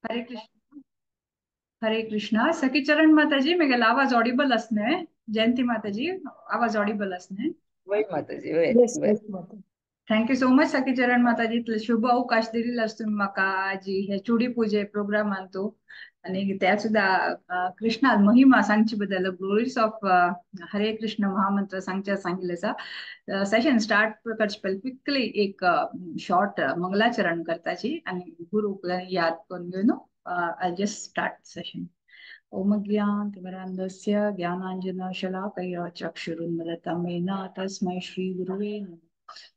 हरे कृष्ण, हरे कृष्णा। सखी चरण माताजी, मेगेलो आवाज ऑडिबल आसने? जयंती माताजी, आवाज ऑडिबल आसने? वय माताजी, वय. Yes. वय. येस माता. Thank you so much सखी चरण माताजी, इतले शुभ अवकाश दिलेलो आसा तुमी म्हाका आजी हे चुडी पुजे प्रोग्रामान तूं आनी त्या सुद्दां कृष्णा महिमा सांगचे बद्दल, ग्लोरीज ऑफ हरे कृष्ण महामंत्र सांगचे सांगिल्लें आसा. सेशन स्टार्ट करचे पयलीं क्विकली एक शॉर्ट मंगलाचरण करताची आनी गुरूक याद करून घेवन I just start session. Om ज्ञानतिमिरान्धस्य ज्ञानाञ्जनशलाकया चक्षुरुन्मिलितं येन तस्मै श्रीगुरुवे नमः.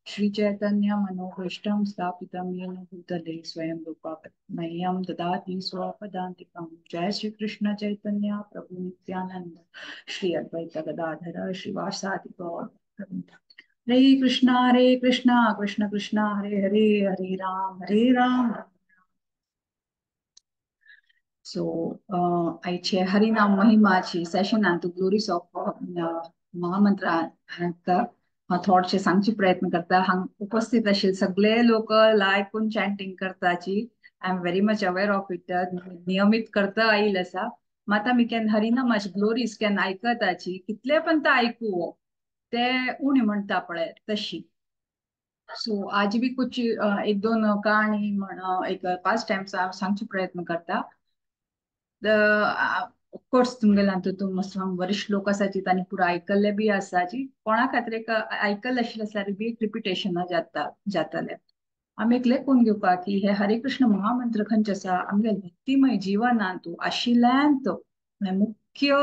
श्री चैतन्य मनोभीष्टं स्थापितं येन भूतले स्वयं रूपा मह्यं ददाति स्वपदान्तिकं. जय श्री कृष्ण चैतन्य प्रभु नित्यानंद श्री अद्वैत गदाधर श्रीवासादि गौर. हरे कृष्णा कृष्ण कृष्ण हरे हरे, हरे राम हरे राम. सो आयचे हरिनाम महिमाची सेशनांत ग्लोरीज ऑफ महामंत्र हांव थोडेशे सांगचे प्रयत्न करता. हांग उपस्थित आशिल्ले सगळे लोक लायकून chanting करताची. I am very much aware of it. नियमित करता आयल आसा. मात आमी केन्ना हरिनामाची ग्लोरीज केन्ना आयकताची, कितले पण ते आयकू ते उणे म्हणटा पळय तशी. सो आज बी कुछ एक दोन कहाणी म्हण एक पाच टायम्स सांगचे प्रयत्न करता. ऑफकोर्स तुमगेल्या तूं मस्त वरिश्ठ लोक आसाची, तांणी पुरो आयकल्ले बी आसाची. कोणा खातीर एक आयकल्ले आशिल्ले आसल्यार बी एक रिपिटेशन जाता जातलें. आमी एक लेखून घेवपाक की हे हरे कृष्ण महामंत्र खंयचे आसा आमगे भक्तिमय जिवनांत आशिल्ल्यान मुख्य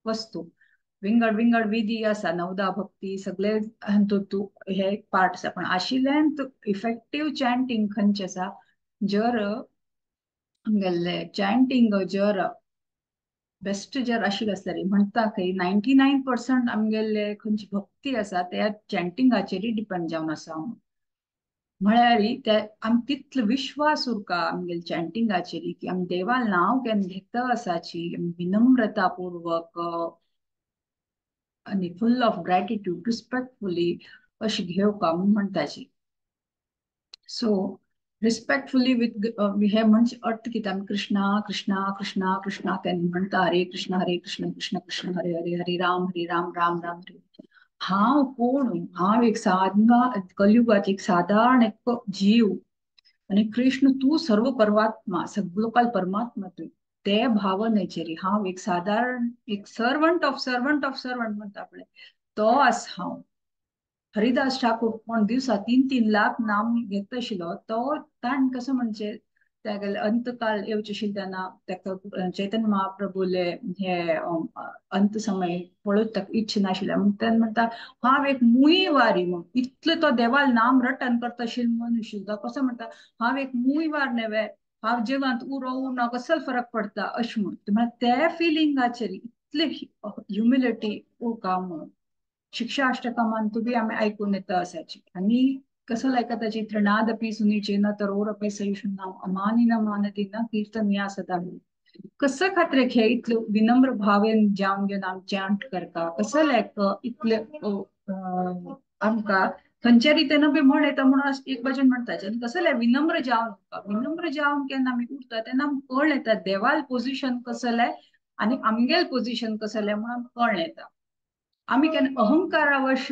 वस्तू. विंगड विंगड विधी आसा, नवदा भक्ती सगळे तूं हे एक पार्ट आसा, पण आशिल्ल्यान इफेक्टीव चॅन्टिंग खंयचें आसा, जर आमगेले चॅन्टिंग जर बेस्ट जर आशिल्लें आसल्यार म्हणटा खंय 99% आमगेले खंयची भक्ती आसा त्या चॅन्टिंगाचेरूय डिपेंड जावन आसा. म्हळ्यार ते आम तितलो विश्वास उरका आमगेले चॅन्टिंगाचेर की आमी देवाल नांव केन्ना घेता आसाची विनम्रतापूर्वक आनी फुल ऑफ ग्रॅटिट्यूड रिस्पेक्टफुली अशें घेवका म्हूण म्हणटाची. सो रिस्पेक्टफुली विथ हे म्हणजे अर्थ कितें, आमी कृष्णा कृष्णा कृष्णा कृष्णा केन्ना म्हणटा, हरे कृष्ण कृष्ण कृष्ण हरे हरे, हरे राम राम राम हरे. हांव कोण? हांव एक साधना कलयुगाची एक साधारण एक जीव आनी कृष्ण तूं सर्व परमात्मा, सगलो काल परमात्मा तूं. ते भावनेचेर हांव एक साधारण एक servant of servant of servant म्हणटा पळय तो आसा हांव. हरिदास ठाकूर कोण दिवसा 3-3 लाख नाम घेता आशिल्लो तो ताण कसो म्हणजे तेगेले अंतकाळ येवचे आशिल्ले तेन्ना ताका चैतन्य महाप्रभुले हे अंत समय पळोवंक ताका इच्छा नाशिल्ल्या म्हूण तेन्ना म्हणटा हांव एक मूय वारी म्हूण. इतलो तो देवाल नाम रटन करता आशिल्लो मनुष्य तो कसो म्हणटा हांव एक मूय वार नेवे, हांव जिवांत उरो उरना कसो फरक पडटा अशें म्हूण. म्हळ्यार त्या फिलिंगाचेर इतली ह्युमिलिटी उरका म्हणून. शिक्षा अष्टकमांतू बी आमी आयकून येता आसाची. आनी कसो लायकताची तृणादपी सुनीचेन तरोरपी सयुषणाम अमानिन मानतीन कीर्तनिया सदा. कसं खातीर हे इतले विनम्र भावेन जावन घेवन आमी चॅन्ट करता, कसो लायक इतले आमकां खंयच्या रितीन बी म्हण येता म्हणून एक बाजून म्हणटाचे. आनी कसो विनम्र जावन विनम्र जावन केन्ना आमी उरता तेन्ना आमकां कळ्ळें येता देवाल पोझिशन कसलें आनी आमगेल पोझिशन कसलें म्हणून आमकां कळ्ळें येता. आमी केन्ना अहंकारावश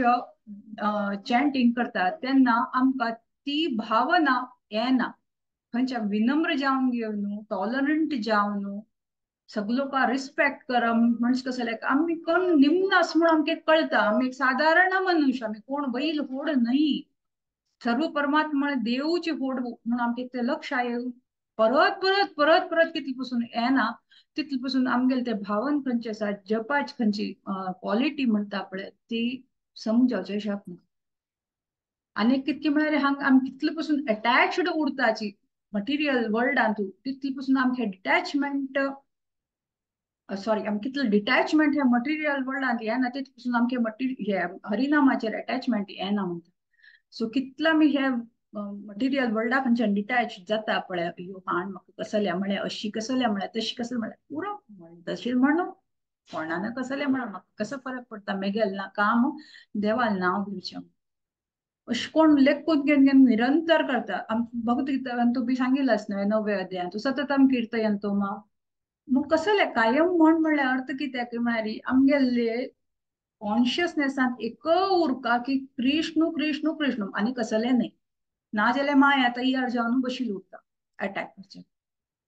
चॅन्टिंग करता तेन्ना आमकां ती भावना येना. खंयच्या विनम्र जावन घेवन टॉलरंट जावन सगळे लोकांक रिस्पेक्ट करप म्हणजे कसं लायक आमी कोण निम्न आसा म्हणून आमकां कळटा. आमी एक सादारण मनुष्य, आमी कोण बैल होड न्हय, सर्व परमात्मा देवची होड म्हणून आमकां ते लक्ष येवन परत परत परत परत कितले पसून येना तितले पसून आमगेले ते भावन खंयचे आसा जपाची खंयची क्वॉलिटी म्हणटा पळय ती समजावचें शकना. आनी कितके म्हळ्यार हांगा आमी कितले पसून अटॅच्ड उरताची मटिरियल वर्ल्डांतू तितले पसून आमकां डिटॅचमेंट सॉरी आमकां कितले डिटॅचमेंट हे मटिरियल वर्ल्डांत येना तितले पसून आमकां हे हरिनामाचेर अटॅचमेंट येना म्हणटा. सो कितले आमी हे मटिरियल वर्ल्डा खंयच्यान डिटॅच जाता पळय, ह्यो हाण म्हाका कसल्या म्हळ्यार अशी कसल्या म्हळ्यार तशी कसले म्हळ्यार पुरो तशी म्हणू कोणान कसलें म्हणून म्हाका कसो फरक पडटा, मेगेल ना काम देवाल नांव घेवचें. अशें कोण लेखून घेवन घेवन निरंतर करता. भगवद्गीता तूं बी सांगिल्लें न्हय 9व्या अध्यायान, तूं सततम कीर्तयंतो मा. मग कसलें कायम म्हण म्हणल्यार अर्थ कित्याक म्हळ्यार आमगेले कॉन्शियसनेसांत एक उरका की कृष्ण कृष्ण कृष्ण आनी कसलें न्हय. ना जाल्यार माया तयार जावन बशील उरता अटॅक करचें.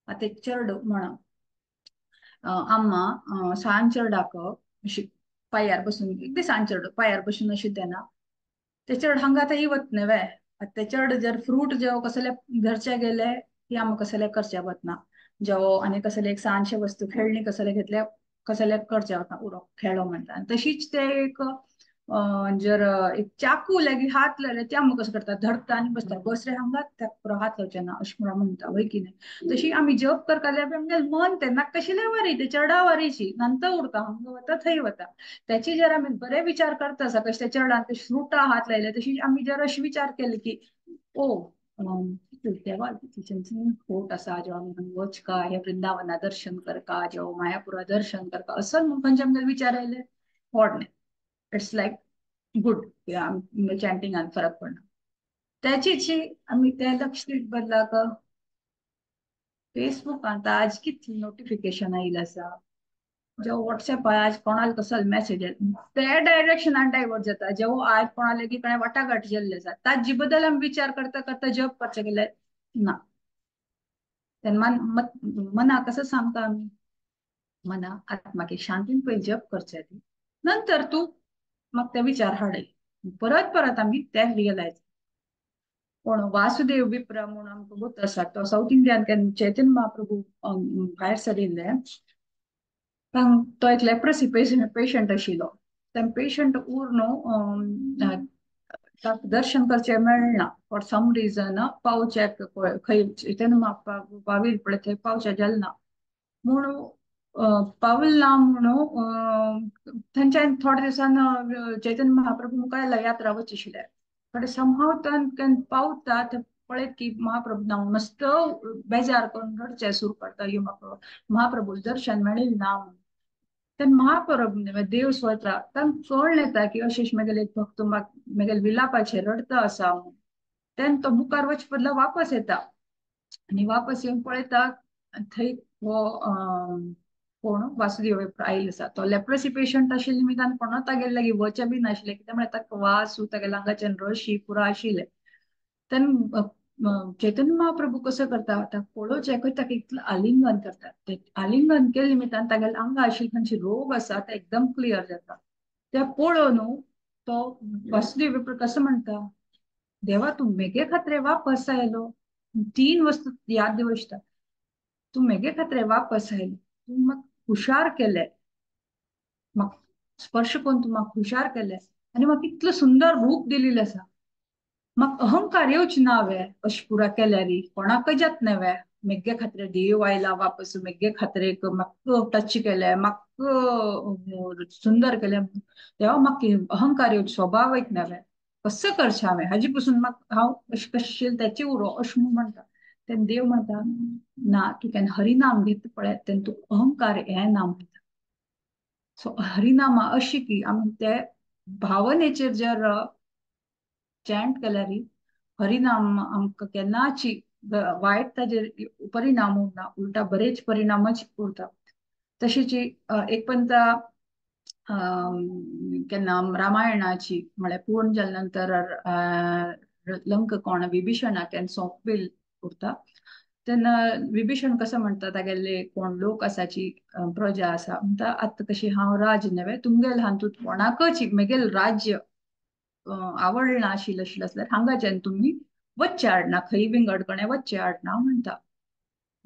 आतां एक चेडो म्हणा अम्मा सान चेरडाक अशी पांयार बसून एक सान चेडो पांयार बसून अशें तेन्ना ते चेड हांगा आतां वत न्हय वे. आतां ते चेड जर फ्रूट जेव कसले घरचे गेले की आमकां कसले करचे वतना जेव आनी कसले एक सानशे वस्तू खेळणी कसले घेतले कसले करचे वतना उरो खेळो म्हणटा. आनी तशीच ते एक जर एक चाकू लागी हात लायले ते आमकां कसो करता धरता आनी बसता बस रे हांगा ताका पुरो हात लावचे ना अशें म्हणून म्हणटा वय की न्हय. तशी आमी जप करता जाल्यार आमगे मन तेन्ना कशिले वारी ते चेडा वारीची नंतर उरता हांगा वता थंय वता. त्याची जर आमी बरे विचार करता आसा कशे त्या चेडान कशे फ्रुटां हात लायले तशी आमी जर अशे विचार केले की ओ देवा खोट आसा जेव्हा आमी वचका हे वृंदावना दर्शन करका जेव्हा मायापुरा दर्शन करका असं म्हूण खंयचे आमगे विचार आयले व्हड न्हय. It's like good चॅन्टिंगान फरक पडना. त्याचीच आमी ते लक्ष बदलाक फेसबुकान आज कितली नोटिफिकेशन आयिल्लें आसा, जेव्हा वॉट्सॅपार आज कोणाक कसलो मॅसेज ते डायरेक्शनान डायवर्ट जाता. जेव्हा आज कोणा लेगीत कोणा वाटाघाट जाल्ले आसा ताजे बद्दल आमी विचार करता करता जप करचे गेले ना. तेन्ना मना कसो सांगता आमी मना आत्माक शांतीन पयलीं जप करचे नंतर तूं मग ते विचार हाडय. परत परत आमी ते रियलायज. कोण वासुदेव विप्र म्हणून आमकां गोत आसा तो सावथ इंडियान केन्ना चैतन्य महाप्रभू भायर सरिल्ले तो एक लेप्रसी पेशंट आशिल्लो. ते पेशंट उर ताका दर्शन करचें मेळना फॉर सम रिजन पावच्याक खंय चैतन्य महाप्रभू पाविल पळय थंय पावचें जालें ना म्हूण पावल ना म्हणून थंयच्यान थोड्या दिसान चैतन्य महाप्रभू मुखार यात्रा वच आशिल्ले. बट समहाव केन्ना पावता ते पळयत की महाप्रभू ना मस्त बेजार करून रडचें सुरू करता यो महाप्रभू दर्शन मेळिल्लें ना म्हणून. तेन्ना महाप्रभू देव स्वता तांकां कळ्ळें येता की अशें म्हगेले एक भक्त म्हगेले विलापाचेर रडता आसा म्हणून. तेन्ना तो मुखार वचचे बदला वापस येता आनी वापस येवन पळयता थंय हो कोण वासुदेव आयिल्लो आसा. तो लेप्रसी पेशंट आशिल्ले निमित्तान कोणा तागेले लागीं वचें बी नाशिल्लें कित्याक म्हळ्यार ताका वास तागेल्या आंगाच्यान रशी पुरो आशिल्लें. तेन्ना चैतन्य महाप्रभू कसो करता ताका पळोवचें खंय ताका इतलें आलिंगन करता. ते आलिंगन केले निमित्तान तागेल्या आंगा आशिल्ले खंयचे रोग आसा ते एकदम क्लियर जाता. ते पळोवन तो वासुदेव कसो म्हणटा देवा तूं मेगे खातीर वापस आयलो. 3 वस्तू याद दवरता तूं मेगे खातीर वापस आयलो, तूं म्हाका हुशार केलें, म्हाका स्पर्श करून तूं म्हाका हुशार केलें आनी म्हाका इतलें सुंदर रूप दिलेलें आसा. म्हाका अहंकार येवचो ना वे अशें पुरा केल्यार कोणाकय जात न्हय वे मेगे खातीर देव आयला वापस मेगे खातीर म्हाका टच केलें म्हाका सुंदर केलें देवा म्हाका अहंकार येवचो स्वभाव एक न्हय वे कसो करचें हांवें हाजे पसून म्हाका हांव अशें कशें त्याची उरो अशें म्हूण म्हणटा. तेन्ना देव म्हणटा ना तूं केन्ना हरिनाम घेता पळय तेन्ना तूं अहंकार हें ना म्हणटा. सो हरिनामा अशी की आमी ते भावनेचेर जर चॅन्ट केल्यार हरिनाम आमकां केन्नाची वायट ताजेर परिणाम उरना, उलटा बरेच परिणामच उरता. तशीच एक पंता केन्ना रामायणाची म्हळ्यार पूर्ण जाल्या नंतर लंक कोण विभीषणाक केन्ना सोंपील उरता तेन्ना विभीषण कसो म्हणटा तागेले कोण लोक आसाची प्रजा आसा म्हणटा आतां कशी हांव राज न्हय तुमगेल हातूंत कोणाकच म्हगेल राज्य आवडना आशिल्लें आशिल्लें आसल्यार हांगाच्यान तुमी वच्चे हाडना खंय विंगड कडेन वच्चे हाडना म्हणटा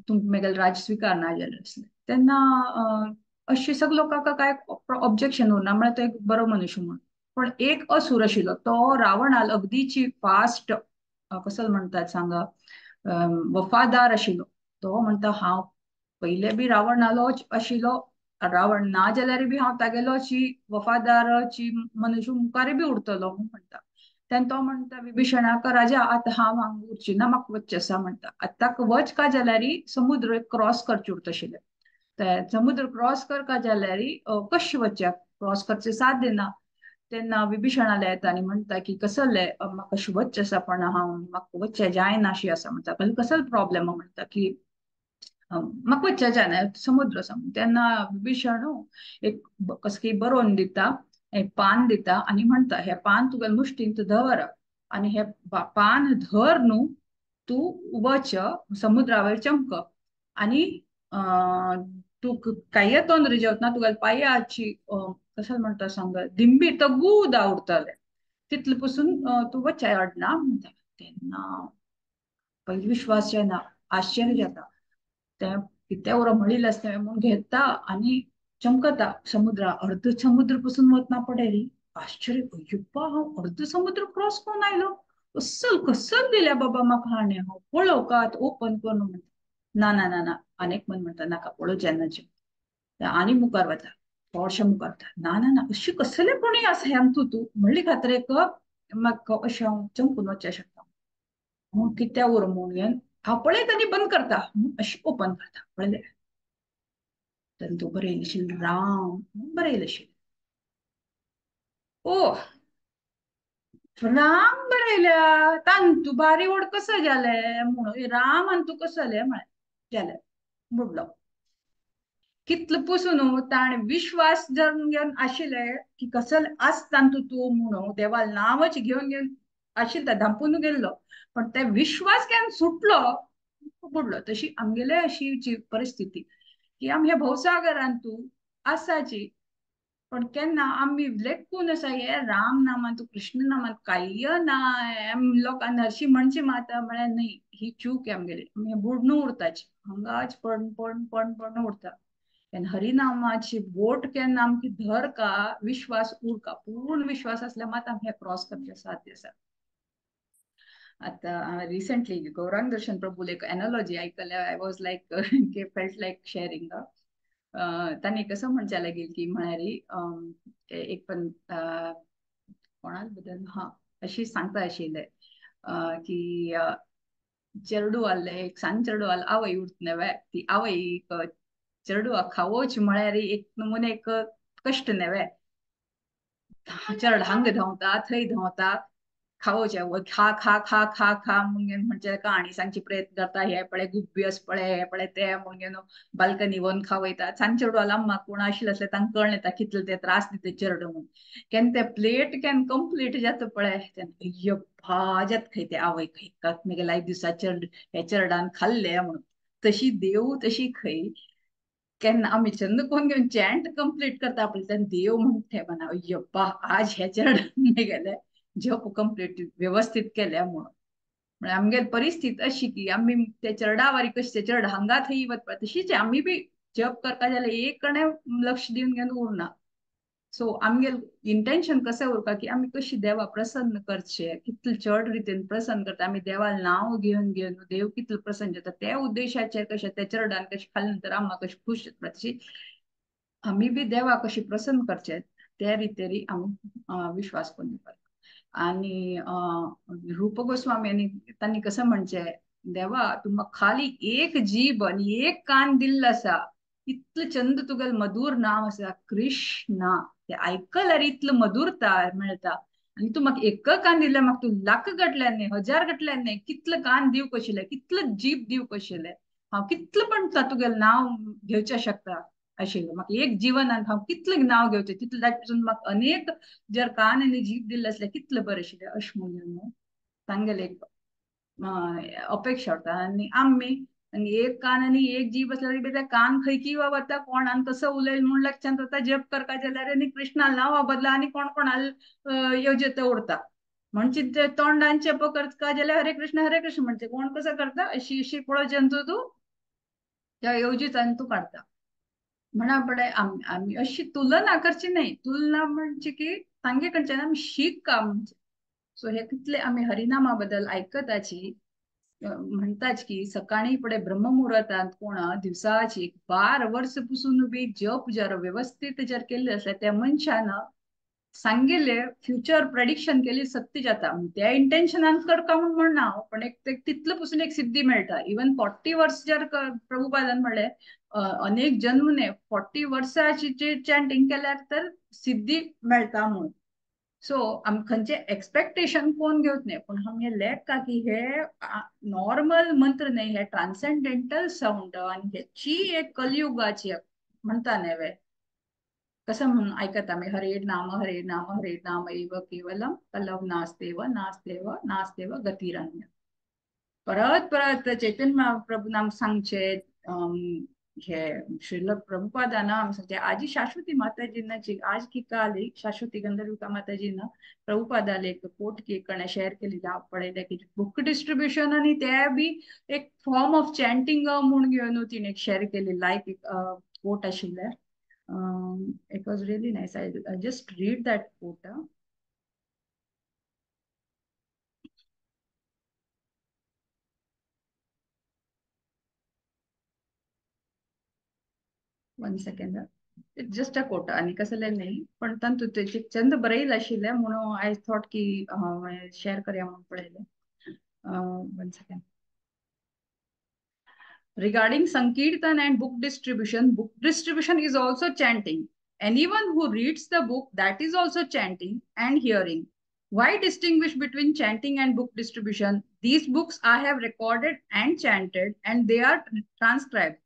तुमकां म्हगेलें राज्य स्विकारना जाल्यार आसलें. तेन्ना अशें सगळे लोकांक कांय ऑब्जेक्शन उरना म्हळ्यार तो एक बरो मनुष्य म्हूण. पण एक असूर आशिल्लो तो रावणाल अगदीची फास्ट कसो म्हणटात सांगा वफादार आशिल्लो. तो म्हणटा हांव पयले बी रावणालोच आशिल्लो, रावण ना जाल्यार बी हांव तागेलोची वफादारची मनुष्य मुखार बी उरतलो म्हूण म्हणटा. तेन्ना तो म्हणटा विभीषणाक राजा आतां हांव हांगा उरची ना म्हाका वचचें आसा म्हणटा. आतां वच का जाल्यार समुद्र क्रॉस करचें उरता आशिल्लें. ते समुद्र क्रॉस करका जाल्यार कशें वचचें क्रॉस करचें साध्य ना. तेन्ना विभीषणाला येता आनी म्हणटा की कसले म्हाका वच्चें आसा पण हांव म्हाका वच्चें जायना अशी आसा म्हणटा. कसलो प्रॉब्लेम म्हणटा की म्हाका वच्चें जायना समुद्र आसा. तेन्ना विभीषण एक कसली बरोवन दिता, एक पान दिता आनी म्हणटा हे पान तुगेले मुश्टींत दवर आनी हे पान धर न्हू तूं वच समुद्रावयर चमक आनी तूं काय तोंदरे जेवतना तुगेले पांयाची कसं म्हणटा सांग दिंबी तगूद उरतले तितले पसून तूं वच्चें अडना म्हणटा. तेन्ना पयलीं विश्वास जायना, आश्चर्य जाता. तें कितें उरो म्हणिल्लें आसता म्हूण घेता आनी चमकता समुद्रा, अर्द समुद्र पसून वतना पडली. आश्चर्य, अय्यप्पा हांव अर्द समुद्र क्रॉस करून आयलो, असल कसल दिल्या बाबा म्हाका हाणें, हांव पळोवका आतां ओपन करून म्हणटा. ना ना ना ना, अनेक मन म्हणटा नाका पळोवचें नाचे. आनी मुखार वता, थोडशें मुखार वता, ना ना ना अशी कसले कोणी आसा ह्यान तूं तूं म्हणली खातीर एक म्हाका अशें हांव चमकून वचचें शकता म्हूण कितें उर म्हूण घेवन हांव पळयत आनी बंद करता, अशी ओपन करता पळयलें तेन्ना तूं बरयलें आशिल्लें राम बरयलें आशिल्लें. ओ राम बरयल्या तांतू बारी व्हड कसो जालें म्हणून राम आनी तूं कसो जालें म्हळें जालें बुडलो. कितलो पसून ताणें विश्वास जर घेवन आशिल्ले की कसल आसता तूं तूं म्हणून देवा नांवच घेवन घेवन आशिल्ले धांपून गेल्लो, पण ते विश्वास घेवन सुटलो बुडलो. तशी आमगेले अशी परिस्थिती की आमी ह्या भवसागरान तूं आसाची, पण केन्ना आमी लेखून आसा हे राम नामान तूं कृष्ण नामान कांय ना लोकांना हरशी म्हणचे माता म्हळ्यार न्ही, ही चूक आमगेली. आमी बुडणू उरताची हांगाच पण पण पण पण उरता. केन्ना हरिनामाची बोट केन्ना आमची धर का विश्वास उरका, पूर्ण विश्वास आसल्यार मात आमी हे क्रॉस करचें साध्य आसा. आतां रिसेंटली गौरांग दर्शन प्रभूल एक एनोलॉजी आयकल्या, I was like felt like sharing. तांणी कसं म्हणच्या लागील की म्हळ्यार एक पण कोणा बद्दल हा अशी सांगता आशिल्ले की चेरडू आसलें एक सान चेरडू आसलें आवय उरता न्हय ती आवय चेरडुवाक खावोवची म्हळ्यार एक नमुने एक कश्ट न्हय, चेरड हांगा धांवता थंय धांवता खावोवचें खा खा खा खा खा म्हणून म्हणजे कहाणी सांगची प्रयत्न करता, हे पळय गुब्बी अस पळय हे पळय ते म्हणून बाल्कनी वोन खावयता. सान चेडू आला कोण आशिल्लें आसलें तांकां कळ्ळें येता कितले ते त्रास दिता चेडू म्हणून. केन्ना ते प्लेट केन्ना कंप्लीट जाता पळय तेन्ना अय्यप्पा जाता खंय ते आवय खंय मेगेल्या एक दिसा चेड हे चेरडान खाल्ले म्हणून. तशी देव तशी खंय केन्ना आमी चंद कोण घेवन चॅन्ट कंप्लीट करता पळय तेन्ना देव म्हणटे म्हणा अय्यप्पा आज हे चेरडान मेगेले जप कंप्लीट व्यवस्थित केल्या म्हणून. म्हळ्यार आमगेली परिस्थिती अशी की आमी ते चेरडावारी कशी ते चेरड हांगा थंय वचपा तशीच आमी बी जप करता जाल्यार एक कडेन लक्ष दिवन घेवन उरना. सो आमगेल इंटेन्शन कशें उरता की आमी कशी देवा प्रसन्न करचे, कितले चड रितीन प्रसन्न करता आमी देवा नांव घेवन घेवन देव कितले प्रसन्न जाता त्या उद्देशाचेर कशें त्या चेरडान कशें खाले नंतर आमकां कशें खूश जाता तशी आमी बी देवा कशी प्रसन्न करचे त्या रितेरी आमी विश्वास करून दिवपाक. आनी रूप गोस्वामी तांणी कसं म्हणचे देवा तुमकां खाली एक जीभ आनी एक कान दिल्लो आसा, इतलें चंद तुगेलें मधुर नांव आसा कृष्णा, ते आयकल्यार इतलें मधुरता मेळटा आनी तूं म्हाका एक कान दिल्यार म्हाका तूं लाख गटल्यान न्ही हजार गटल्यान न्ही कितलें कान दिवंक आशिल्लें कितलें जीभ दिवंक आशिल्लें हांव कितलें पण तुगेलें नांव घेवचें शकता आशिल्लें म्हाका एक जिवनान हांव कितलें नांव घेवचें तितलें ताचे पसून म्हाका अनेक जर कान आनी जीभ दिल्लें आसल्यार कितलें बरें आशिल्लें अशें म्हणून तांगेलें एक अपेक्षा उरता. आनी आमी आनी एक कान आनी एक जीभ आसल्यार त्या कान खंय की वता कोण आनी कसो उलयल म्हूण लक्षांत वता जप करपा जाल्यार आनी कृष्णा नांवा बदला आनी कोण कोणाल येवजत उरता म्हणजे ते तोंडान जप करता जाल्यार हरे कृष्ण म्हणजे कोण कसो करता अशी अशी पळोवचें जंतू तूं त्या येवजीत आनी तूं काडटा. म्हणा पडे आमी अशी तुलना करची न्हय, तुलना म्हणजे की तांगे कडच्यान आमी शिक म्हणजे. सो हे कितले आमी हरिनामा बद्दल आयकताची म्हणटाच की सकाळी फुडें ब्रह्ममुहूर्तांत कोण दिवसाची 12 वर्स पसून बी जप जर व्यवस्थीत जर केल्ले आसल्यार त्या मनशान सांगिल्ले फ्युचर प्रेडिक्शन केली सत्य जाता. त्या इंटेन्शनान करता म्हूण म्हणना पण एक तितले पसून एक सिद्धी मेळटा. इवन 40 वर्स जर प्रभुपादान म्हणलें अनेक जन्म न्ही 40 वर्साची चॅन्टिंग केल्यार तर सिद्धी मेळटा म्हणून. सो आम खंयचे एक्सपेक्टेशन कोण घेवच न्ही, पूण आमी हे लेखका की हे नॉर्मल मंत्र न्ही, हे ट्रान्सेंडेंटल साउंड आनी हेची एक कलयुगाची म्हणता न्हय कसं म्हणून ऐकत आम्ही हरे नाम हरे नाम हरे नाम एव केवलम कलव नास्तेव नास्तेव नास्तेव गतिरन्य. परत परत चैतन्य महाप्रभू नाम सांगचे हे श्रील प्रभुपादाना आम सांगचे आजी शाश्वती माताजींना आज की काल एक शाश्वती गंधर्विका माताजींना प्रभुपादाले एक कोट की कणे शेअर केलेला पळयलें की बुक डिस्ट्रीब्युशन आनी ते बी एक फॉर्म ऑफ चॅन्टिंग म्हूण घेवन तिणें एक शेअर केली लायक एक कोट आशिल्लें. It was really nice. I just read that quote. One second. It's just a quote. आणि कसले नाही पण तांतू तेचे चंद बरयल आशिल्लें म्हणून I thought की शेअर करया म्हणून पळयलें. One second. Regarding Sankirtan and book distribution is also chanting. Anyone who reads the book, that is also chanting and hearing. Why distinguish between chanting and book distribution? These books I have recorded and chanted and they are transcribed.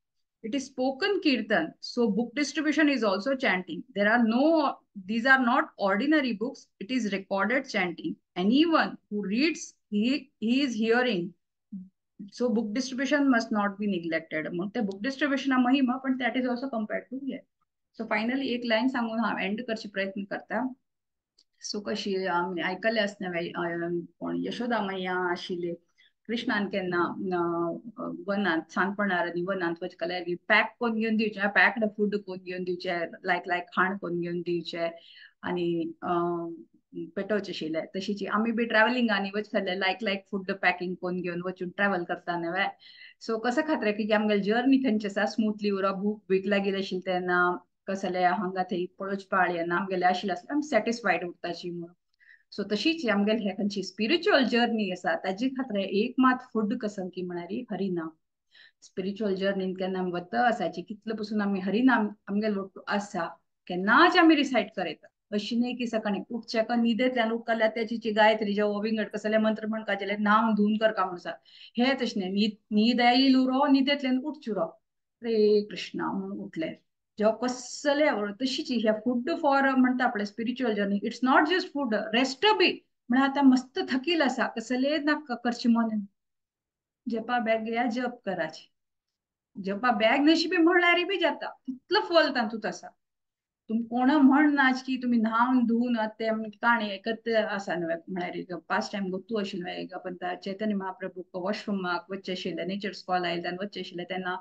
It is spoken kirtan. So book distribution is also chanting. There are no, these are not ordinary books. It is recorded chanting. Anyone who reads, he is hearing. So book distribution must not be neglected. मग ते book distribution महिमा पण that is also compared to here. So finally एक line सांगून हांव and करचे प्रयत्न करता. So कशी आमी आयकले आसना कोण यशोदा मैया आशिल्ली कृष्णान केन्ना वनांत सानपणार आनी वनांत वचकल्यार पॅक कोण घेवन दिवचें, पॅक्ड फूड कोण घेवन दिवचें, लायक लायक खाण कोण घेवन दिवचें आनी पेटोवचें आशिल्लें. तशीच आमी बी ट्रॅव्हलिंगांनी वचतले लायक लायक फूड पॅकिंग कोण घेवन वचून ट्रॅव्हल करता न्हय. सो कसो खातीर की आमगेली जर्नी खंयची आसा स्मूथली उरो, भूक बीक लागिल्ली आशिल्ली तेन्ना कसले हांगा थंय पळोवची पाळ येना आमगेले आशिल्ले आसल्यार आमी सॅटिस्फायड उरताची म्हणून. सो तशीच आमगेले हे खंयची स्पिरिच्युअल जर्नी आसा ताजे खातीर एक मात फूड कसं की म्हळ्यार हरिनाम. स्पिरिच्युअल जर्नीन केन्ना आमी वता आसाची कितले पसून आमी हरिनाम आमगेले वट्टू आसा केन्नाच आमी रिसायट करयता. अशी न्ही की सकाळी उठचे का न्हिदेंतल्यान उठल्यार त्याची गायत्री जेव विंगड कसले मंत्र म्हणका जाल्यार नांव धुवन करका म्हणून आसा. हे तशें न्ही, न्हीद आयल उरो न्हिदेंतल्यान उठचे उरो हरे कृष्णा म्हणून उठले जेव्हा कसले तशीच हे फूड फॉर म्हणटा आपले spiritual journey. It's not just food, rest बी म्हळ्यार आतां मस्त थकील आसा कसले ना करचे मन जपा बॅग घेया जप कराची जपा बॅग नशी बी म्हणल्यार बी जाता तितलो फल तातूंत आसा. तुम कोण म्हण नाच की तुमी न्हावन धुवन ते काणी एकत्र आसा न्हय म्हळ्यार पास्ट टायम गोतू आशिल्लें न्हय आपण चैतन्य महाप्रभू वॉशरुमाक वचचें आशिल्लें नेचर्स कॉल आयले आनी वचचें आशिल्लें तेन्ना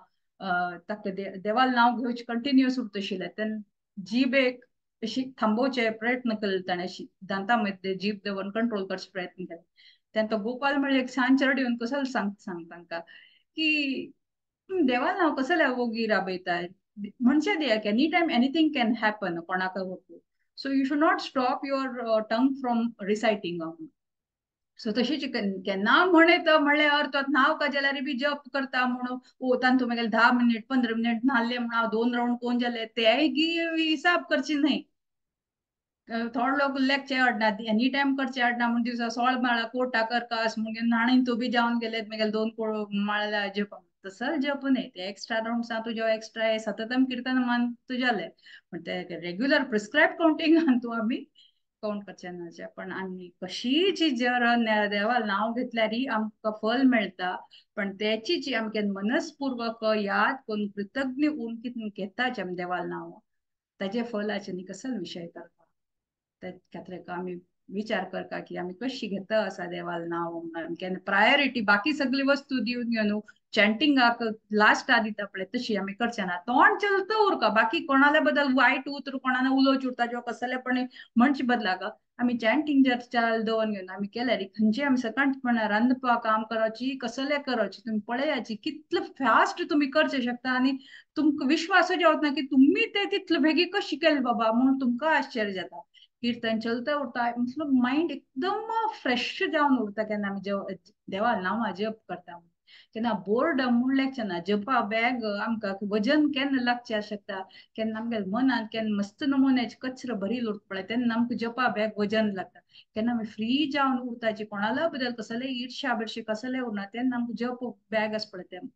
ताका देवाल नांव घेवचें कंटिन्युअस उरता आशिल्लें तेन्ना जीब एक अशी थांबोवचे प्रयत्न केले ताणें अशी दांता मध्ये जीब दवरून कंट्रोल करचे प्रयत्न केले. तेन्ना तो गोपाल म्हळ्यार एक सान चेडो येवन कसो सांग तांकां की देवाल नांव कसलें वोगी राबयता म्हणजे दिया की any time anything can happen कोणाक वचूं. So you should not stop your tongue from reciting. So तशीच केन्ना म्हणत म्हणल्यार अर्थ नांव का जाल्यार बी जप करता म्हणून ओ तांतू मागीर 10 मिनट 15 मिनट न्हाल्ले म्हणून हांव 2 रावंड कोण जाले तेय हिसाब करचे न्हय. थोडे लोक लेगचे अडना एनी टायम करचे अडना म्हूण दिवसा 16 माळा कोटा करका अशें म्हणून न्हाणीन तूं बी जावन गेले मागीर 2 माळा जप तसं जप न्हय ते एक्स्ट्रा रावंड्स तुज्या एक्स्ट्रा सततम किर्तन मान तुज्याले पण ते रेग्युलर प्रिस्क्रायब काउंटिंगान तूं आमी काउंट करचे ना. पण आमी कशीची जर देवा नांव घेतल्यार आमकां फल मेळटा पण त्याची जी आमकां मनस्पूर्वक याद करून कृतज्ञ उरून कितें घेताचे आमी देवाल नांव ताजे फलाचे न्ही कसलो विशय करपा त्या खातीर आमी विचार करता की आमी कशी घेता आसा देवाल नांव केन्ना प्रायोरिटी बाकी सगळी वस्तू दिवन घेवन चॅन्टिंगाक लास्ट दिता पळय तशी आमी करचे ना. तोंड चलता उरका बाकी कोणाल्या बद्दल वायट उतर कोणाला उलोवचें उरता किंवा कसले पण म्हणचे बदलाक आमी चॅन्टिंग जर चाल दवरून घेवन आमी केल्यार खंयचे आमी सकाळपणां रांदपाक काम करची कसले करची तुमी पळयाची कितले फास्ट तुमी करचे शकता आनी तुमकां विश्वासूच येवत ना की तुमी ते तितले बेगीन कशें केलें बाबा म्हणून तुमकां आश्चर्य जाता. कीर्तन चलता उरता मतलब मायंड एकदम फ्रेश जावन उरता केन्ना आमी देवा नांव जप करता. केन्ना बोर्डम म्हूण लागचें ना. जपा बॅग आमकां वजन केन्ना लागचें शकता, केन्ना आमगे मनान केन्ना मस्त नमुन्याचे कचरो भरील उरता पळय तेन्ना आमकां जपा बॅग वजन लागता. केन्ना आमी फ्री जावन उरताची कोणाला बद्दल कसले ईर्ष्या बिर्शे कसले उरना तेन्ना आमकां जप बॅग आसा पळय तें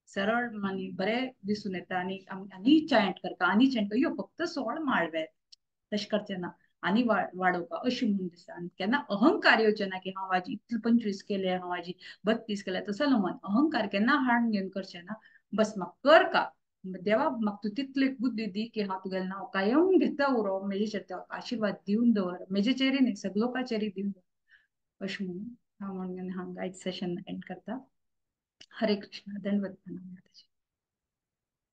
सरळ आनी बरें दिसून येता. आनी आनी चॅन्ट करता आनी चॅन्ट करता, यो फक्त 16 माळवे तशें करचें ना आनी वाडोवपा अशें म्हणून दिसता. आनी केन्ना अहंकार येवचें ना की हांव आजी इतले 25 केले, हांव आजी 32 केले, तसो मन अहंकार केन्ना हाडून घेवन करचें ना. बस म्हाका कर का देवा, म्हाका तूं तितली बुद्धी दी की हांव तुगेलें नांव कायम घेता उरो, म्हजेचेर आशिर्वाद दिवन दवर, म्हजेचेरय न्ही सगळे लोकांचेरय दिवन दवर अशें म्हणून हांव म्हणून हांगा आयज सेशन एंड करता. हरे कृष्ण, दंडवत प्रणाम.